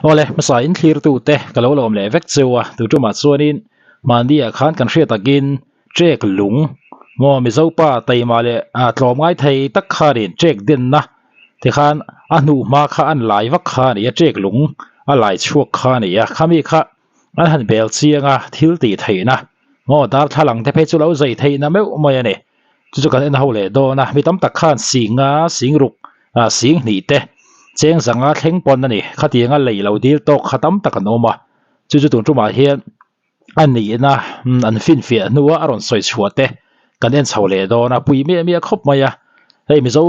Awle, hmasa in thlirtute ka lo lawm leh vek cheu a, tu tumah chuanin mahni ah khan kan hriat takin trek lung maw Mizo pa taima leh tlawm ngai thei tak khanin trek denna tikhan a hnuhma kha an lai vak kha a ni a, trek lung a lai chhuak kha a ni a, khami kha an han bel chiang a, thil tih theihna maw darthlalang te phei chu lo zei theihna meuh mai a ni. Chu chu kan en ho leh dawn a, mi tam tak khan singa singruk ah sing hnih te cheng zanga thleng pawn a ni. Khatianga lei lo dil tawk kha tam tak an awm a, chu chu tun tumah hian a nihna an finfiah hnua a rawn sawi chhuah te kan en chho leh dawn a, pui miah miah khawp mai a. Hei Mizo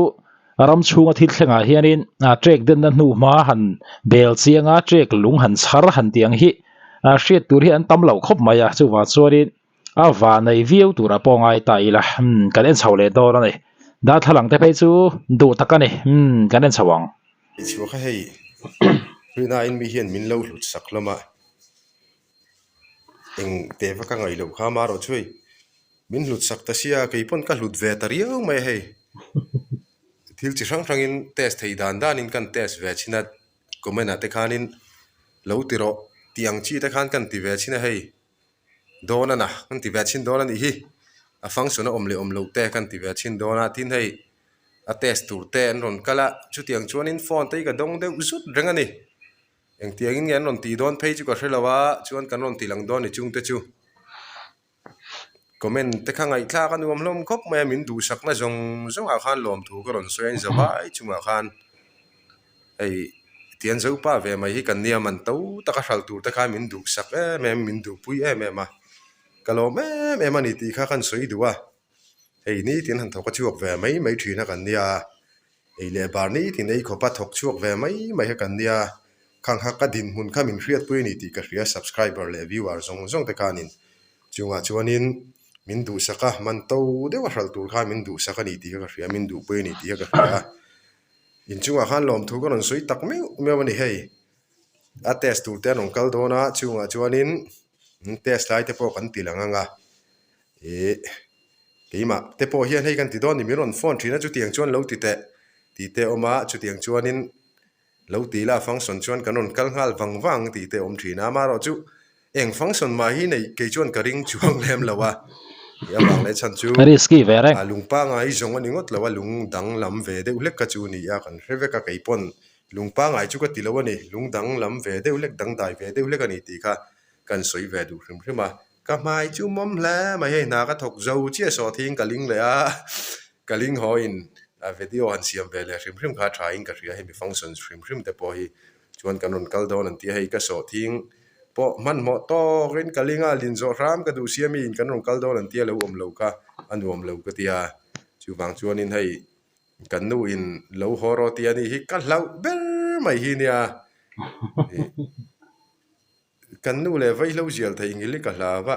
ram chhunga thil thlengah hianin trek denna hnu hma han bel chianga trek lung han chhar han tih ang hi hriat tur hi an tam lo khawp mai a, chuvang chuanin A va nei viau turah pawh ngai ta ila, umm kan en chho leh dawn a ni. Darthlalang te phei chu duh tak a ni, umm kan en chho ang. Chhuah kha hei Rina-in mi hian min lo hlut sak hlawm a, eng teh va ka ngaih loh kha marawh chu hei min hlut sak ta sia kei pawn ka hlut ve ta riau mai a hei. Thil chi hrang hrangin test thei dan danin kan test ve chin a, comment ah te khanin lo ti rawh tih ang chi te khan kan ti ve chin a hei. Dawn a na kan ti ve chhin dawn a nih hi a function a awm leh awm loh te kan ti ve chhin dawn a tin hei a test tur te an rawn kal a chutiang chuanin phone te hi ka dawng deuh zut reng a ni engtiangin nge an rawn tih dawn phei chu ka hre lo a chuan kan rawn tih lang dawn ni chung te chu comment te kha ngaihthlak a nuam hlawm khawp mai a min duhsakna zawng zawng ah khan lawmthu ka rawn sawi a zavai chungah khan. Hei tian Zopa ve mai hi kan nia man to taka hral tur te khan min duhsak em em min duhpui em em a, ka lawm em em a ni tih kha kan sawi duh a, hei nitin han thawk a chhuak ve mai mai thin a kan nia, ei leh bar nitin ei khawpa thawk chhuak ve mai mai kha kan nia, khang kha ka dinhmun kha min hriatpui a ni tih ka hria subscriber leh viewer zawng zawng te khanin chungah chuanin min duhsak a, man to deuha hral tur khan min duhsak a ni tih kha ka hria, min duhpui a ni tih kha ka hria. Inchungah khan lawmthu ka rawn sawi tak meuh meuh a ni hei a test tur te an rawn kal dawn a chungah chuanin test lai te pawh kan ti lang ang a ih keimah te pawh hian hei kan ti dawn ni min rawn phone thin a chutiang chuan lo ti teh tih te a awm a chutiang chuanin lo ti ila function chuan kan rawn kal nghal vang vang tih te a awm thin a amaherawhchu Eng function mah hi neih kei chuan ka ring chuang lem lo a, i avang leh chhan chu Risky ve reng. a lung pangai zawng a ni ngawt lo a, lung dang lam ve deuh hlek kha chu ni a, kan hre vek a kei pawn lung pangai chu ka ti lo a ni, lung dang lam ve deuh hlek dang dai ve deuh hlek a ni tih kha kan sawi ve duh hrim hrim a, ka hmai chu mawm hle mai hei hna ka thawk zo chiah sawh thing ka ling leh a, ka ling haw in video han siam ve leh hrim hrim kha a tha in ka hria hemi function hrim hrim te pawh hi chuan kan rawn kal dawn an ti a, hei ka sawh thing pawh hmanhmawh tawkin ka ling a, lin zawh hram ka duh sia mi in kan rawn kal dawn an tia lo awm lo kha a nuam lo ka tia, chuvang chuanin hei kan nu in lo haw rawh tia ni hi ka hlauh ber mai hi nia ih kan nu leh vaihlo zial thei ngil hi ka hlau a,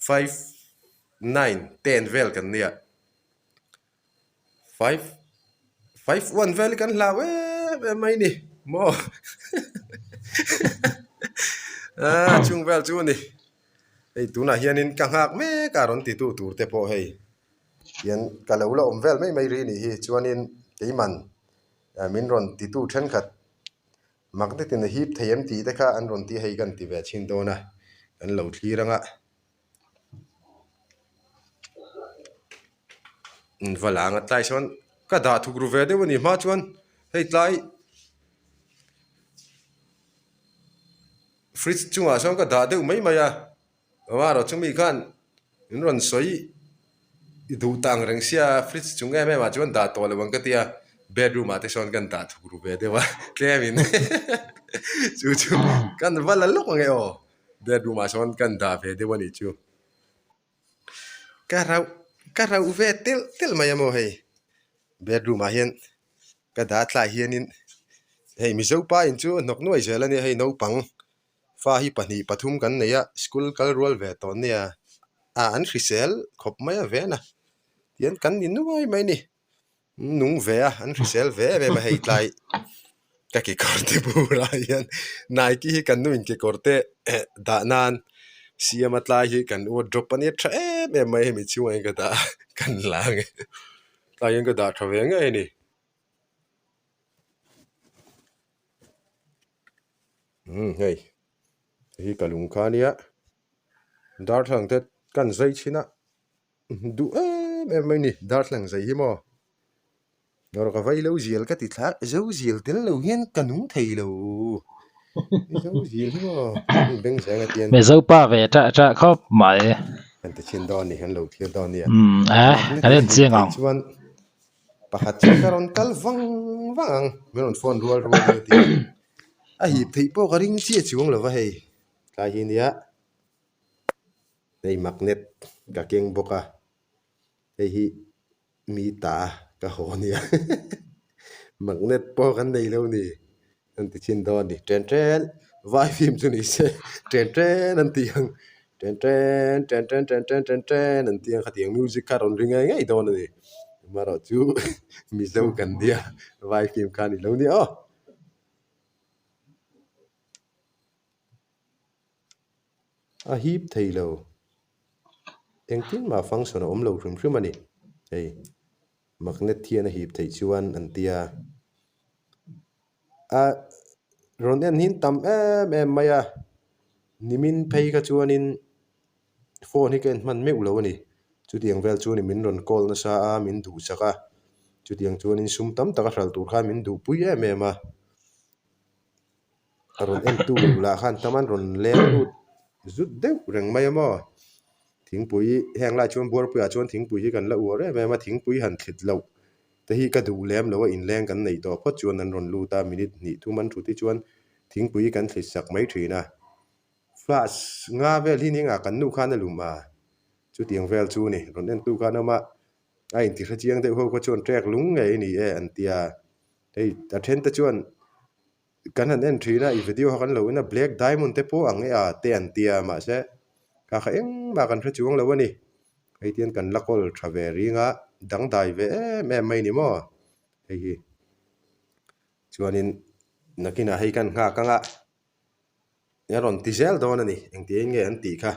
five nine ten vel kan nia. Five five one vel hi kan hlau em em mai ni maw a chung vel chu a ni hei tunah hianin ka nghak mek a rawn ti tu tur te pawh hei hian ka lo la awm vel mai mai ri anih hi chuanin keiman min rawn ti tu thenkhat magnet in a hip thei em tih te kha an rawn ti hei kan ti ve chhin dawn a kan lo thlir ang a. Va lang a tlai sawn ka dah thuk ru ve deuh a ni hma chuan hei tlai fridge chungah sawn ka dah deuh mai mai a amaherawh chumi khan min rawn sawi i duh tang reng sia fridge chung em em ah chuan dah tawh lo ang ka tia bedroom ah te sawn kan dah thuk ru ve deuh a tlem in chu chu kan va la lawk ang e aw. Bedroom ah sawn kan dah ve deuh a nih chu. Ka rauh ka rauh ve telh telh mai a maw hei. Bedroom ah hian ka dah tlai hianin hei Mizo pa in chu hnawk nuai zel a nia hei naupang fa hi pahnih pathum kan nei a school kal rual ve tawh nia ah an hrisel khawp mai a ven a tihian kan ni nuai mai a ni. Nung ve a, an hrisel ve em em a hei tlai ka kekawr te bulah hian Nike hi kan nuin kekawr te dah nan siam a tlai hi kan wardrobe a nia tha em em mai hemi chhungah hian ka dah a kan la ang e tlai hian ka dah tha ve ngei a ni. Umm hei hei hi ka lung kha ania darthlalang te kan zai chhin a duh em em mai a ni darthlalang zai hi maw erawh ka vai lo zial ka ti thla zo zial tel lo hian ka nung thei lo zo zial hi maw beng zeng a tian Mizopa ve ṭah ṭah khawp mai. Kan ti chhin dawn a ni kan lo thlir dawn a nia. Umm eh kan en chiang ang. Chuan Pakhat chuan ka rawn kal vang vang ang, min rawn phone rual rual in a ti a, a hip theih pawh ka ring chiah chuang lo va hei, tlai hi nia hei magnet ka keng bawk a, hei hi mi ta ka haw nia magnet pawh kan nei lo ni. An ti chin dawn a ni. Ṭen ṭen vai film chu ni se ṭen ṭen an ti ang. Ṭen ṭen ṭen ṭen ṭen ṭen ṭen ṭen an ti ang khatiang music kha a rawn ri ngei ngei dawn a ni. Amaherawh chu Mizo kan nia vai film kha a ni lo nia aw. A hip thei lo. Engtin mah function a awm lo hrim hrim a ni. Hei. Magnet hian a hip theih chuan an ti a, a rawn en hi tam em em mai a, nimin phei kha chuanin phone hi ka en hman meuh lo a ni, chutiang vel chuan min rawn call nasa a min duh chak a, chutiang chuanin sum tam tak a hral tur khan min duhpui em em a. A rawn en tu lah khan tam an rawn leng lut zut deuh reng mai a maw thingpui heng lai chuan buarpuiah chuan thingpui hi kan la uar em em a thingpui han thlit loh te hi ka duh lem lo a inleng kan neih tawh phawt chuan an rawn lut a minute hnih thum an thut hi chuan thingpui kan thlit sak mai thin a flask nga vel hi ni engah kan nu khan a lum a chutiang vel chu a ni rawn en tu khan awm a a intihre chiang deuh ho kha chuan trek lung ngei a ni e an ti a hei a then te chuan. Kan han en thin a, i video kha kan lo en a, black diamond te pawh ang e a te an ti a, mahse kha kha engmah kan hre chuang lo a ni. Hei tian kan la kawl tha ve ring a, dangdai ve em em mai ni maw hei hi. Chuanin nakinah hei kan nghak ang a, a rawn ti zel dawn a ni, engtiang nge an tih kha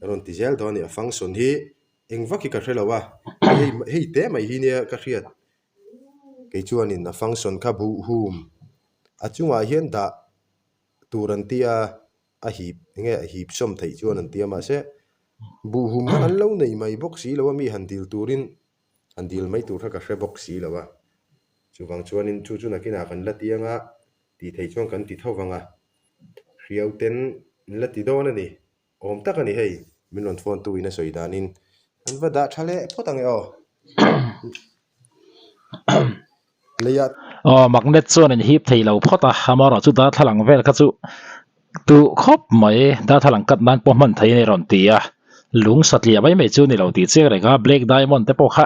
a rawn ti zel dawn a ni, a function hi eng vak hi ka hre lo a, hei hei te mai hi nia ka hriat. Kei chuanin a function kha buh hum a chungah hian dah tur an tia a hip enge a hip sawm theih chuan an tia mahse buh hum kha an lo nei mai bawk si lo a mi han dil turin han dil mai tur kha ka hre bawk si lo a chuvang chuanin chu chu nakinah kan la ti anga tih theih chuan kan ti tho vang a hriau ten an la ti dawn a ni. Awm tak a ni hei, min rawn phone tu in a sawi danin an va dah tha leh phawt ang e aw. Leiah. Aw magnet chuan in hip thei lo phawt a, amaherawh chu darthlalang vel kha chu duh khawp mai, darthlalang cut nan pawh hman thei a ni rawn ti a, lung satliah mai mai chu ni lo tih chiang reng a, black diamond te pawh kha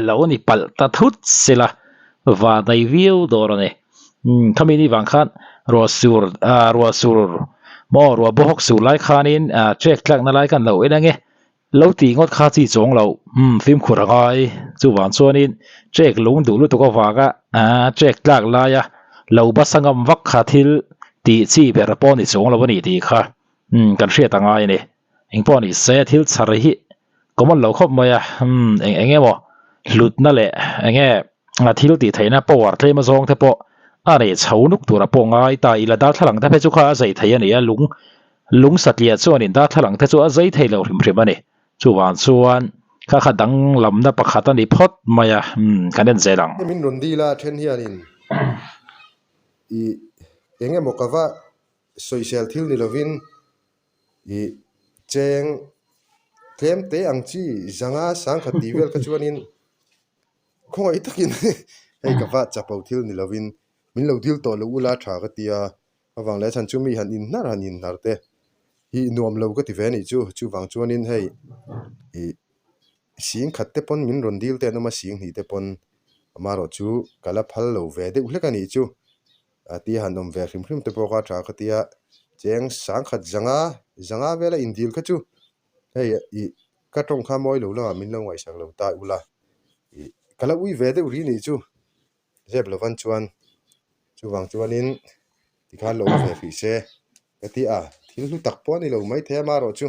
lo ni palh ta thut sela vanai viau dawr a ni. Umm khami ni vang khan ruah sur ah ruah sur maw ruah bawk sur lai khanin ah trek tlakna lai khan lo en ange lo tih ngawt kha chi chuang loh umm fimkhur a ngai chuvang chuanin trek lung duh lutuk avanga ah trek tlak laia lo basa ngam vak kha thil tih chi ber pawh ni chuang lo a ni tih kha umm kan hriat a ngai a ni engpawh ni se thil chhar hi common lo khawp mai a umm eng eng emaw hlutna leh eng nge a thil tih theihna power tlem azawng te pawh a nei chho nuk tura pawh ngai ta ila darthlalang te phei chu kha a zei thei a ni a lung lung satliah chuanin darthlalang te chu a zei thei lo hrim hrim a ni chuvang chuan kha kha danglamna pakhat a ni phawt mai a umm kan en zel ang. Min rawn dil a then hianin ih eng emaw ka va sawisel thil ni lovin Ih cheng tlem te ang chi zanga sangkhat tih vel kha chuanin khawngaih takin hei ka va chapo thil ni lovin min lo dil tawh lo ula tha ka ti a, avang leh chhan chu mi han inhnar han inhnar te hi nuam lo ka ti ve anih chu chuvang chuanin hei ih sing khat te pawn min rawn dil te an awm a sing hnih te pawn amaherawh chu ka la phal lo ve deuh hlek anih chu. A tia han awm ve hrim hrim te pawh kha a tha ka tia cheng sangkhat zanga zanga vela indil kha chu hei ih ka tawng kha mawi lo lamah min lo ngaihsak lo ta ula ih ka la ui ve deuh ri nih chu zep lovan chuan chuvang chuanin tikhan lo awm ve hrih se. Ka ti a, thil hlu tak pawh a ni lo maithei amaherawh chu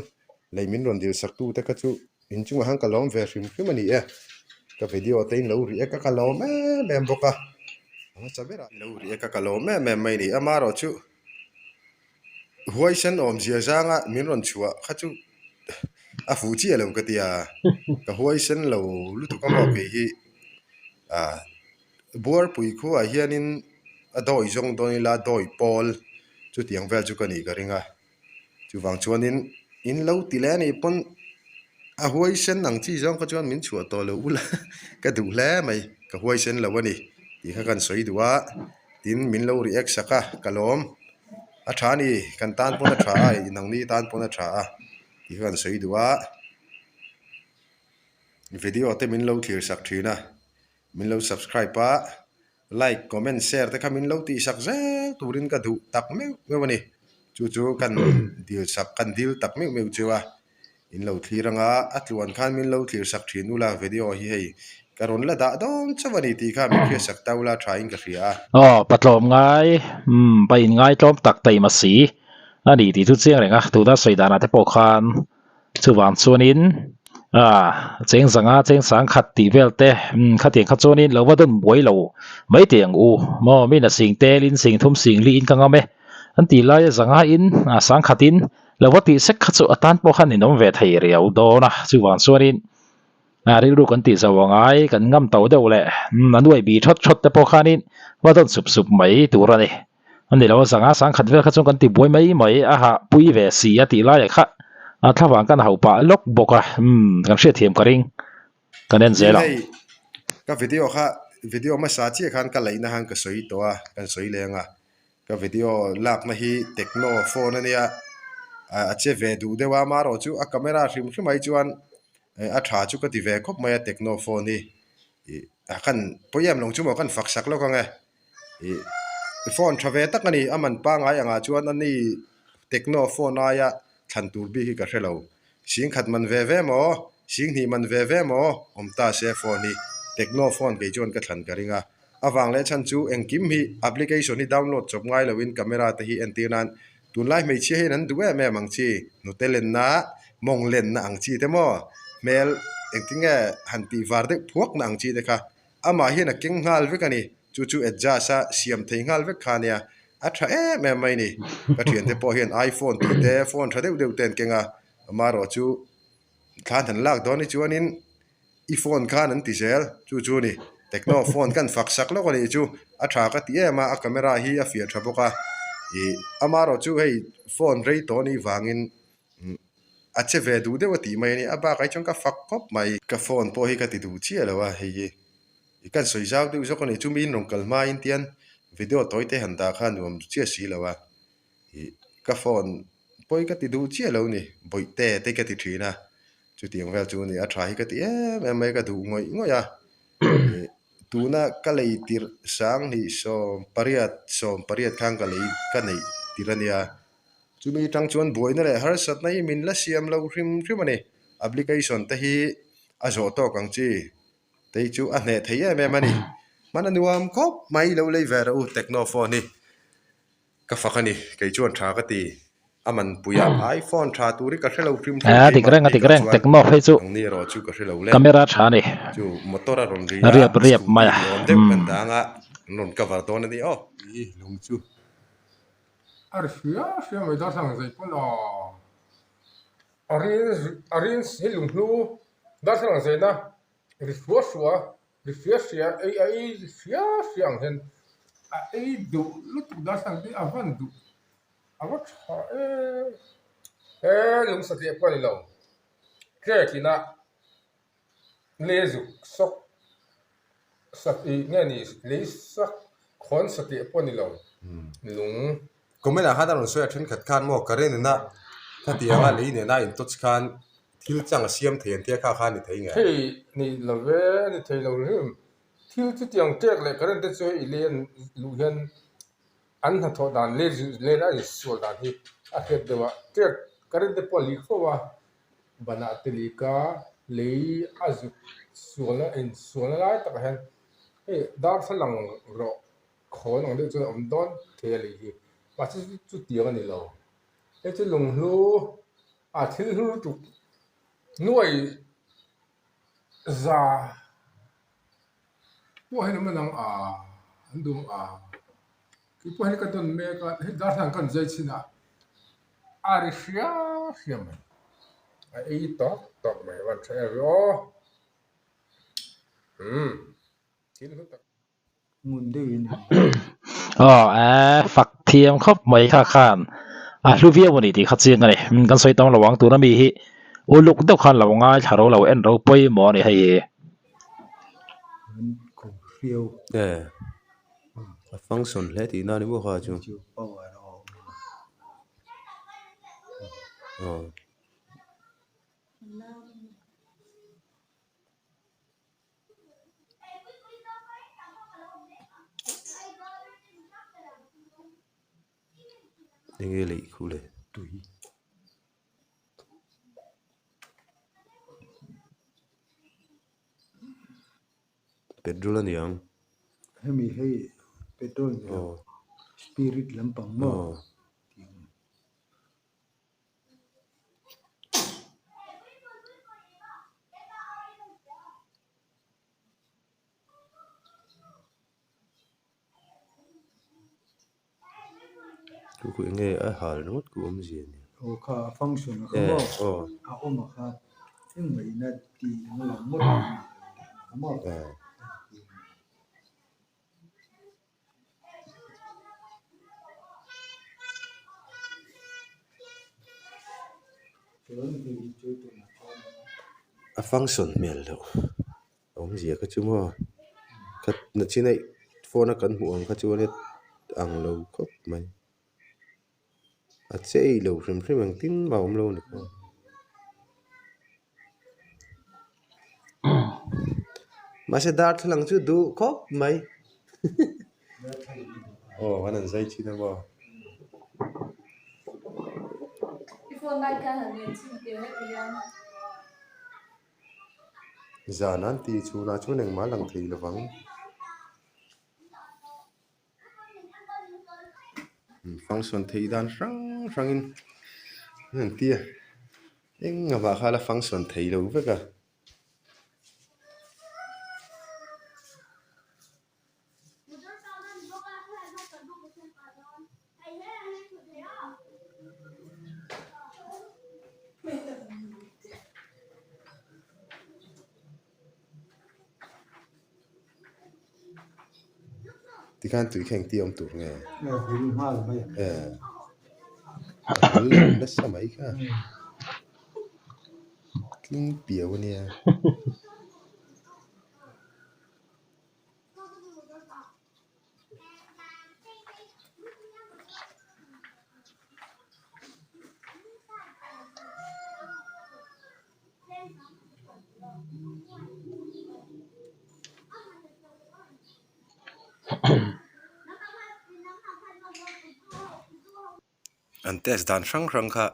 lei min rawn dil sak tu te kha chu inchungah hian ka lawm ve hrim hrim a ni e. Ka video te in lo react a ka lawm em em bawk a, a hmasa berah in lo react a ka lawm em em mai a ni amaherawh chu. Huaisen awmzia zanga min rawn chhuah kha chu a fuh chiah lo ka ti a, ka huaisen lo lutuk a maw kei hi ah Buarpui khuaah hianin a dawi zawng dawn ila dawi pawl chutiang vel chu ka nih ka ring a, chuvang chuanin in lo ti leh a nih pawn a huaisen ang chi zawng kha chuan min chhuah tawh lo ula ka duh hle mai ka huaisen lo a ni tih kha kan sawi duh a tin min lo react sak a ka lawm. A tha a ni, kan tan pawn a tha a, inangni tan pawn a tha a tih kha kan sawi duh a. Video te min lo thlir sak thin a, min lo subscribe a, like, comment, share te kha min lo tih sak zel turin ka duh tak meuh meuh a ni. Chu chu kan dil sak, kan dil tak meuh meuh chu a. In lo thlir anga a tluan khan min lo thlir sak thin ula video hi hei ka rawn la dah dawn chauh a ni tih kha min hriat sak ta ula tha in ka hria a. Aw patlawm ngai umm pa in ngai tlawm tak taima si a ni tih chu chiang reng a tuna sawi danah te pawh khan chuvang chuanin ah cheng zanga cheng sang khat tih vel te umm khatiang kha chuanin lo va dawn buai lo mai teh ang u maw min a sing tel in sing thum sing li in ka ngam e an tih laia zanga in ah sang khat in Lo va tih sek kha chu a tan pawh khan inawm ve thei riau dawn a, chuvang chuanin a rilru kan tih zo a ngai, kan ngam to deuh leh a nuai bi thawt thawt te pawh khanin va dawn sup sup mai tur a ni. A ni lo a zanga sangkhat vel kha chuan kan ti buai mai mai a hah pui ve si a tih laiah kha a thlavang kan hauh pah lawk bawk a, umm kan hriatthiam ka ring, kan en zel ang. Hei ka video kha video hmasa chiah khan ka laihna khan ka sawi tawh a, kan sawi leng a. Ka video lakna hi Tecno phone a nia, a che ve duh deuh a, amaherawh chu a camera hrim hrim ai chuan a tha chu ka ti ve khawp mai a Tecno phone hi. Ih a khan pawi em lo chu maw khan fak sak lawk ang e. Ih phone tha ve tak a ni, a man pangngai angah chuan a ni Tecno phone aia thlan tur bik hi ka hre lo. Singkhat man ve ve maw, singhnih man ve ve maw awm ta se phone hi Tecno phone kei chuan ka thlan ka ring a. A vang leh chhan chu engkim hi application hi download chawp ngai loin camera te hi entir nan tunlai hmeichhia hian an duh em em ang chi, hnute lenna, mawng lenna ang chi te maw, hmel engtin nge han tih var deuh phuakna ang chi te kha amah hian a keng nghal vek a ni. Chu chu adjust a siam thei nghal vek kha ania, a tha em em mai ni. Ka thiante pawh hian iPhone tih te phone tha deuh deuh te an keng a, amaherawh chu thlan han lak dawn hi chuanin I phone khan an ti zel, chu chu ni. Tecno phone khan fak sak lawk a nih chu, a tha ka ti em a, a camera hi a fiah tha bawk a. Ih amaherawh chu hei phone rei tawh a nih vangin a che ve duh deuh a tih mai a ni, a bakah hi chuan ka fak khawp mai. Ka phone pawh hi ka ti duh chiah lo a, hei hi i kan sawi zau deuh zawk a nih chu, miin rawn kal hmain tian video tawi te han dah kha nuam chiah si lo a. Ih ka phone pawi ka ti duh chiah lo ni, bawihte te ka ti thin a. Chutiang vel chu ni a tha hi ka ti em em mai ka duh ngawih ngawih a, ih tuna ka lei tirh sanghnih 18 18 khan ka lei ka neih tirh a nia, chumi atang chuan buaina leh harsatna hi min la siam lo hrim hrim a ni, application te hi a zawh tawk ang chi tei chu a hneh thei em em a ni, hman a nuam khawp mai lo lei ve rawh u Tecno phone hi. Ka fak a ni, kei chuan tha ka ti. A man pui a, iPhone tha tur hi ka hre lo hrim hrim A dik keimah reng a dik bikah reng, chuan Tecno phei chu nangni erawh chu ka hre lo le. camera tha a ni. Chu motor a rawn ri A a, riap riap scooty mai a, ni awm deuh kan umm. dang a, an rawn cover dawn a ni aw. I lung chu a ri hria hria mai darthlalang zei pawn aw a rin a rin hi lunghlu darthlalang zeina ri hruah hruah Ri hria hria ei a ei hria hria ang hian a ei duh lutuk darthlalang te a van duh a va tha em he lung satliah pawh a ni lo trek ina le zuk sawk sak ih nge ni lei sak khawn satliah pawh a ni lo lung. Comment ah khan a rawn sawi a thenkhat khan maw current ina khatianga lei nena in touch khan Thil chang a siam thei an tia kha kha a ni thei nge? Thei ni lo ve, a ni thei lo hrim. Thil chutiang ṭek leh current te chu hei lei an luh hian an hnathawh dan lei len a insual dan hi a hriat deuh a. Ṭek current te pawh a lik fo a, banah te lik a, lei a zuk sualna insualna lai takah hian hei darthlalang rawh khawn ang deuh chuan a awm dawn thei a lei hi. Mahse chutiang a ni lo. Hei chu lunghlu A thil hlu lutuk nuai za pawh hian awm ang a, an duh ang a, keipawh hian ka dawn mek a, hei darthlalang kan zai chhin a. A ri hria hria mai. A ei tawk tawk mai a van tha em ve aw. Umm thil hlu tak. Ngun deuhin a Aw eh fak thiam khawp mai kha khan a hlu viau a ni tih kha chiang a ni. Kan sawi tam lo ang tuna mi hi uluk deuh khan lo ngaithla ro lo en ro pawimawh a ni hei hi. An ko hriau. Eh a function hle tihna a ni maw kha chu. Power a awm a. Aw. Enge lei khu le tui. Petrol a ni ang. Hemi hei petrol ni lo spirit lampang maw tih ang. Chu khu enge a hal ringawt ku awmzia ni. Aw kha a function a kha maw a awm a kha engmahina tih ang lang ngawt a ni a maw. A function hmel loh a awmzia kha chu maw khat nachin a phone a kan hmuh ang kha chuan ang lo khawp mai a chei lo hrim hrim engtin mah a awm lo a ni pawh. Mahse darthlalang chu duh khawp mai aw an han zai thin a maw. Zan an tih chhunah chuan engmah a lang thei lovang. Function theih dan hrang hrangin an han ti a eng avah kha la function thei lo vek a. Tikhan tui kha engti awm tur nge? Eh a hul lo nasa mai kha tling piau a nia. An test dan hrang hrang kha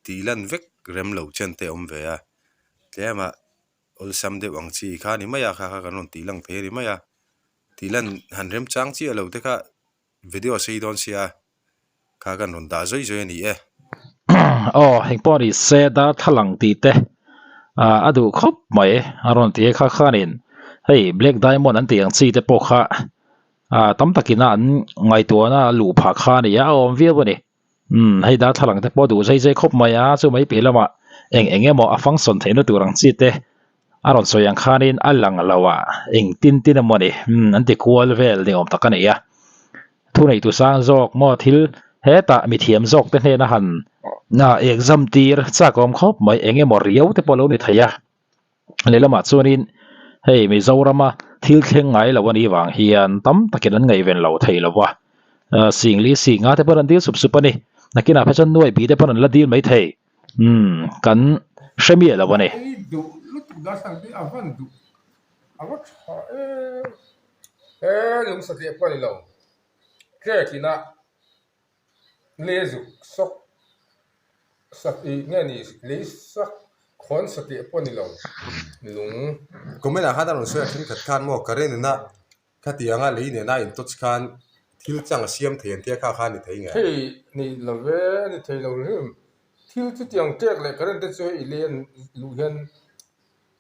tih lan vek rem lo chen te a awm ve a tlem ah awlsam deuh ang chi kha a ni mai a kha kha kan rawn tih lang thei a ni mai a tih lan han remchang chiah lo te kha video a sei dawn sia kha kan rawn dah zawi zawi a ni e. Aw heng pawh ni se darthlalang tih te ah a duh khawp mai a rawn ti a kha khanin hei black diamond an tih ang chi te pawh kha ah tam takin a an ngaihtuahna a luh phah kha a ni a a awm viau a ni umm hei darthlalang te pawh duh zai zai khawp mai a chu mai piah lamah eng eng emaw a function theihna tur ang chi te a rawn sawi ang khanin a lang lo a eng tin tin emaw ni umm an ti kual vel ni awm tak a ni a thuneitu sang zawk maw thil hetah mithiam zawk te hnena han exam tir chak awm khawp mai eng emaw riau te pawh a lo ni thei a lehlamah chuanin hei Mizorama thil thleng ngai lo a nih vang hian tam takin an ngaihven lo thei lo va singli singa te pawh an dil sup sup a ni nakinah phei chuan nuai bih te pawh an la dil maithei umm kan hre miah lo a ni. Ei duh lutuk darthlalang hi a van duh a va tha em he lung satliah pawh a ni lo trek ina le zuk sawk sak ih nge ni lei sak khawn satliah pawh a ni lo lung. Comment ah khan a rawn sawi a thenkhat khan maw current ina Khatianga lei nena in touch khan thil chang a siam thei an tia kha kha a ni thei nge? Thei ni lo ve, a ni thei lo hrim. Thil chutiang ṭek leh current te chu hei lei an luh hian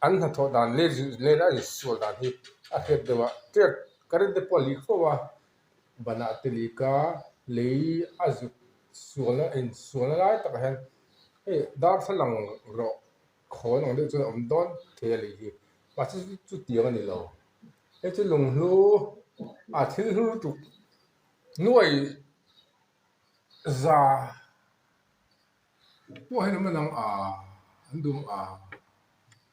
an hnathawh dan lei lena a insual dan hi a hriat deuh a. Ṭek current te pawh a lik fo a, banah te lik a, lei a zuk. Sualna insualna lai takah hian hei darthlalang rawh khawn ang deuh chuan a awm dawn thei a lei hi mahse chutiang a ni lo hei chu lunghlu ah thil hlu lutuk nuai za pawh hian awm ang ah an duh ang ah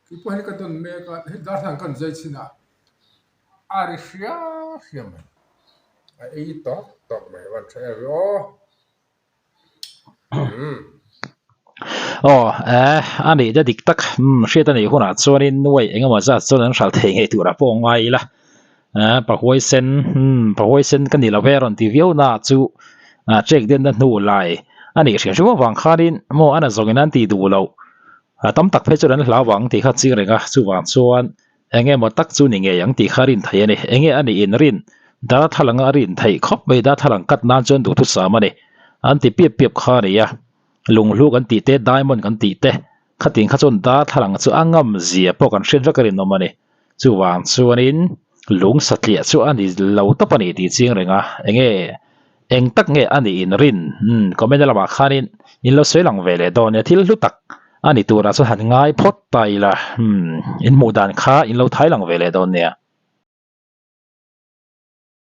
keipawh hian ka dawn mek a hei darthlalang kan zai chhin a a ri hria hria mai a ei tawk tawk mai a van tha em ve aw. Aw eh a nih na dik tak umm hriat a nih hunah chuanin nuai eng emaw zat chuan an hralh thei ngei turah pawh ngai ila eh pahuaisen umm pahuaisen ka ni lo ve a rawn ti viau na chu ah check denna hnu lai a nih hrim hrim avang khanin maw a na zawngin an tih duh loh a tam tak phei chuan an hlau vang tih kha a ching reng a chuvang chuan Eng emaw tak chu ni ngei ang tih kha a rin theih a ni. Enge a nih in rin? Darthlalang a rin theih khawp mai. Darthlalang kat nan chuan duhthusam a ni. An ti piap piap kha a ni a. Lunghlu kan tih te, diamond kan tih te, khatin kha chuan darthlalang chu a ngam zia pawh kan hriat vek a rinawm a ni. Chuvang chuanin lung satliah chu a ni lo tawp a ni tih chiang reng a. Enge eng tak nge a nih in rin? Umm comment na lamah khanin in lo sawi lang ve leh dawn nia. Thil hlu tak A ni turah chuan han ngai phawt ta ila, umm, in hmuh dan kha in lo thai lang ve leh dawn nia.